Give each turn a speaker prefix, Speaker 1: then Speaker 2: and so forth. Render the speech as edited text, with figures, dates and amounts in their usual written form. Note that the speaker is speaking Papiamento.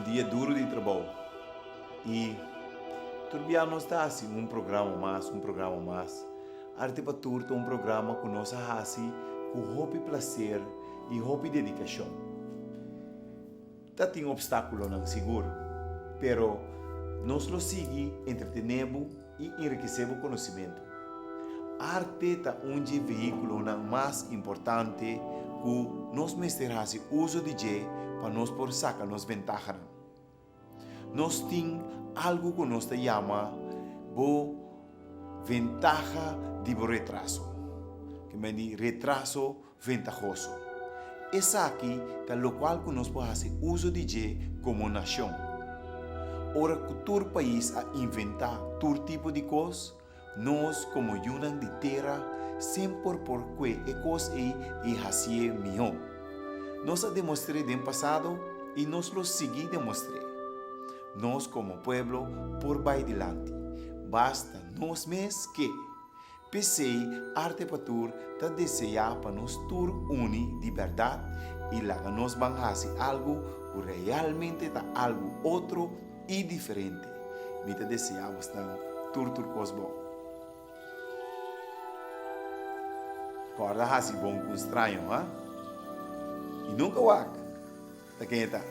Speaker 1: dia duru di trabou i tur bia nos ta hasi un programa mas, un programa mas. Arte pa Tur ta un programa ku nos a hasi ku hopi plaser i hopi dedikashon. Ta tin obstákulonan sigur, pero nos lo sigui entretené bo i enrikesé bo konosimentu. Arte ta un dje vehíkulonan mas importante ku nos mester hasi uso di dje pa nos por saka nos bentahanan. Nos tin algu ku nos ta yama bo ventaha di bo retraso, ke men di retraso ventahoso. Esaki ta lokual ku nos por hasi uso di dje komo nashon. Ora ku tur pais a inventá tur tipo di kos, nos komo yunan di tera semper por kue e kos ei i hasié mihó. Nos a demostr'é den pasado i nos lo sigui demostr'é. Nos komo pueblo por bai dilanti, basta nos mes ke. P'esei Arte pa Tur ta deseá pa nos tur uni di bèrdat i laga nos ban hasi algu ku realmente ta algu otro i diferente. Mi ta deseá bosnan tur tur kos bon. Kòrda hasi bon ku un straño, ha? I nunka wak ta ken e ta.